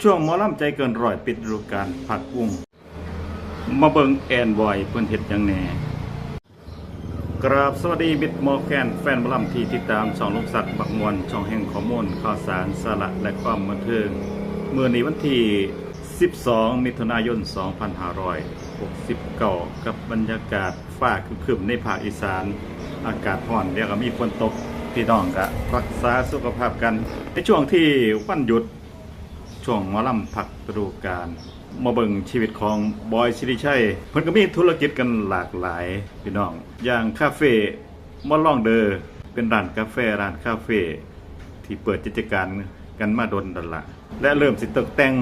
ຊ່ວງໝໍລຳໃຈເກີນຮ້ອຍ ປິດລະດູການພັກວົງ. ມາເບິ່ງແອນບອຍເພິ່ນເຮັດຫຍັງແດ່. ກາບສະຫວັດດີມິດໝໍແຄນ ແຟນໝໍລຳທີ່ຕິດຕາມຊ່ອງລຸງສັກມັກມ່ວນ, ຊ່ອງແຫ່ງຂໍ້ມູນ, ຂ່າວສານ, ສາລະ ແລະ ຄວາມບັນເທີງ. ມື້ນີ້ວັນທີສິບສອງ ມິຖຸນາຍົນ ສອງພັນຫ້າຮ້ອຍຫົກສິບເກົ້າ ກັບບັນຍາກາດຟ້າຄຶມໆໃນພາກອີສານ, ອາກາດຮ້ອນ ດຽວກໍມີຝົນຕົກ. ພີ່ນ້ອງກໍຮັກສາສຸຂະພາບກັນ ໃນຊ່ວງທີ່ວັນຢຸດ ຊ່ວງໝໍລຳພັກລະດູການ. ມາເບິ່ງຊີວິດຂອງບອຍ ສິລິໄຊ. ເພິ່ນກໍມີທຸລະກິດກັນຫຼາກຫຼາຍພີ່ນ້ອງ, ຢ່າງຄາເຟ ມອລອງເດີ ເປັນຮ້ານກາແຟ, ຮ້ານຄາເຟທີ່ເປີດກິດຈະການກັນມາດົນແລ້ວລະ ແລະ ເລີ່ມຊິຕົກແຕ່ງ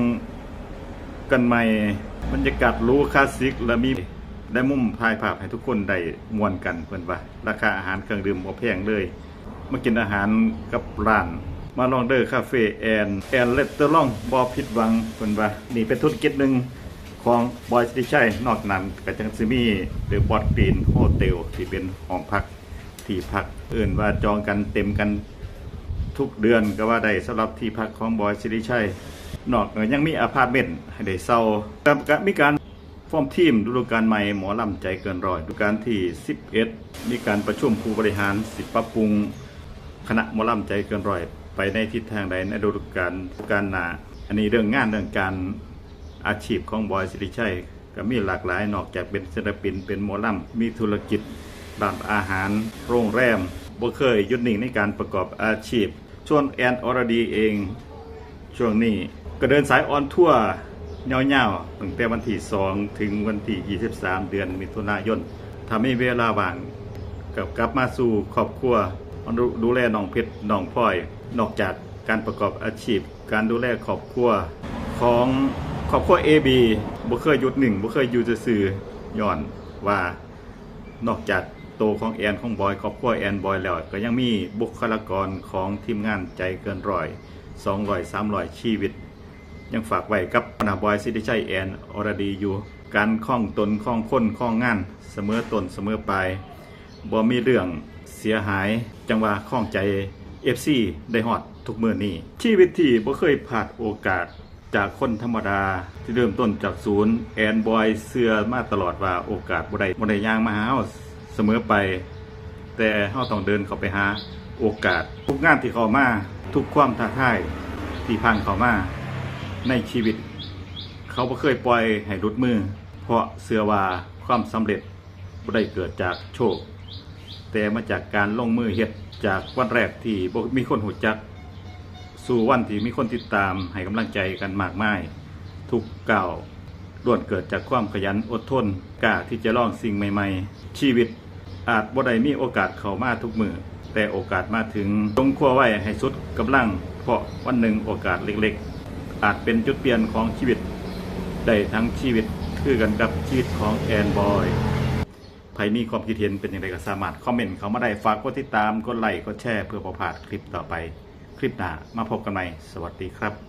ກັນໃໝ່. ບັນຍາກາດຫຼູຄລາສສິກ ແລະ ມີ ແລະ ມຸມຖ່າຍພາບໃຫ້ທຸກຄົນໄດ້ມ່ວນກັນ. ເພິ່ນວ່າລາຄາອາຫານເຄື່ອງດື່ມບໍ່ແພງເລີຍ. ມາກິນອາຫານກັບຮ້ານມາລອງເດີຄາເຟ ແອນ ແອນເຣສເຕີຣອງ ບໍ່ຜິດຫວັງ. ເພິ່ນວ່ານີ້ເປັນທຸລະກິດໜຶ່ງຂອງບອຍ ສິລິໄຊ. ນອກນັ້ນກໍຍັງຊິມີເດີບອດກຣີນໂຮເຕັນ ທີ່ເປັນຫ້ອງພັກ ທີ່ພັກ ເອີ້ນວ່າຈອງກັນເຕັມກັນທຸກເດືອນກໍວ່າໄດ້ ສຳລັບທີ່ພັກຂອງບອຍ ສິລິໄຊ. ນອກນັ້ນຍັງມີອາພາດເມັນໃຫ້ໄດ້ເຊົ່າ ແລ້ວກໍມີການ ຟອມທີມ ລະດູການໃໝ່ ໝໍລຳໃຈເກີນຮ້ອຍ ລະດູການທີສິບເອັດ ມີການປະຊຸມຜູ້ບໍລິຫານ ຊິປັບປຸງຄະນະໝໍລຳໃຈເກີນຮ້ອຍ ໄປໃນທິດທາງໃດໃນລະດູການ ການໜ້າ. ອັນນີ້ເລື່ອງງານ ເລື່ອງການອາຊີບຂອງບອຍ ສິລິໄຊ ກໍມີຫຼາກຫຼາຍ, ນອກຈາກເປັນສິນລະປິນ ເປັນໝໍລຳ ມີທຸລະກິດ ຮ້ານອາຫານ ໂຮງແຮມ ບໍ່ເຄີຍຢຸດນິ່ງໃນການປະກອບອາຊີບ. ສ່ວນແອນ ອອລະດີ ເອງ ຊ່ວງນີ້ກໍເດີນສາຍອອນທົວຍາວໆ ຕັ້ງແຕ່ວັນທີສອງ ເຖິງວັນທີຊາວສາມ ເດືອນມິຖຸນາຍົນ. ຖ້າມີເວລາວ່າງກໍກັບມາສູ່ຄອບຄົວ ມາດູ ດູແລນ້ອງເພັດ ນ້ອງພອຍ. ນອກຈາກການປະກອບອາຊີບ ການດູແລຄອບຄົວຂອງຄອບຄົວ ເອ ບີ ບໍ່ເຄີຍຢຸດນິ່ງ ບໍ່ເຄີຍຢູ່ຊື່ໆ ຍ້ອນວ່າ ນອກຈາກໂຕຂອງແອນ ຂອງບອຍ ຄອບຄົວແອນ ບອຍ ແລ້ວ ກໍຍັງມີບຸກຄະລາກອນຂອງທີມງານໃຈເກີນຮ້ອຍ ສອງຮ້ອຍ ສາມຮ້ອຍ ຊີວິດ ຍັງຝາກໄວ້ກັບຫົວໜ້າບອຍ ສິລິໄຊ ແອນ ອອລະດີ ຢູ່. ການຄອງຕົນ ຄອງຄົນ ຄອງງານ ສະເໝີຕົ້ນສະເໝີປາຍ ບໍ່ມີເລື່ອງເສຍຫາຍ ຈັ່ງວ່າຄອງໃຈເອັຟຊີໄດ້ຮອດທຸກມື້ນີ້. ຊີວິດທີ່ບໍ່ເຄີຍພາດໂອກາດ ຈາກຄົນທຳມະດາທີ່ເລີ່ມຕົ້ນຈາກສູນ, ແອນ ບອຍ ເຊື່ອມາຕະຫຼອດວ່າໂອກາດບໍ່ໄດ້ ບໍ່ໄດ້ຍ່າງມາຫາເຮົາສະເໝີໄປ, ແຕ່ເຮົາຕ້ອງເດີນເຂົ້າໄປຫາໂອກາດ. ທຸກງານທີ່ເຂົ້າມາ, ທຸກຄວາມທ້າທາຍທີ່ຜ່ານເຂົ້າມາໃນຊີວິດ, ເຂົາບໍ່ເຄີຍປ່ອຍໃຫ້ຫຼຸດມື, ເພາະເຊື່ອວ່າຄວາມສຳເລັດ ບໍ່ໄດ້ເກີດຈາກໂຊກ, ແຕ່ມາຈາກການລົງມືເຮັດ. ຈາກວັນແລກທີ່ບໍ່ມີຄົນຮູ້ຈັກ ສູ່ວັນທີ່ມີຄົນຕິດຕາມໃຫ້ກຳລັງໃຈກັນມາກມາຍ, ທຸກກ້າວລ້ວນເກີດຈາກຄວາມຂະຫຍັນອົດທົນ, ກ້າທີ່ຈະລອງສິ່ງໃໝ່ໆ. ຊີວິດອາດບໍ່ໄດ້ມີໂອກາດເຂົ້າມາທຸກມື້, ແຕ່ໂອກາດມາເຖິງ, ຈົ່ງຄວ້າໄວ້ໃຫ້ສຸດກຳລັງ, ເພາະວັນໜຶ່ງໂອກາດເລັກໆ ອາດເປັນຈຸດປ່ຽນຂອງຊີວິດໄດ້ທັງຊີວິດ, ຄືກັນກັບຊີວິດຂອງແອນ ບອຍ. ໃຜມີຄວາມຄິດເຫັນເປັນຈັ່ງໃດກໍສາມາດຄອມເມັນເຂົ້າມາໄດ້. ຝາກກົດຕິດຕາມ, ກົດໄລ, ກົດແຊ ເພື່ອບໍ່ພາດຄລິບຕໍ່ໄປ. ຄລິບໜ້າມາພົບກັນໃໝ່. ສະຫວັດດີຄັບ.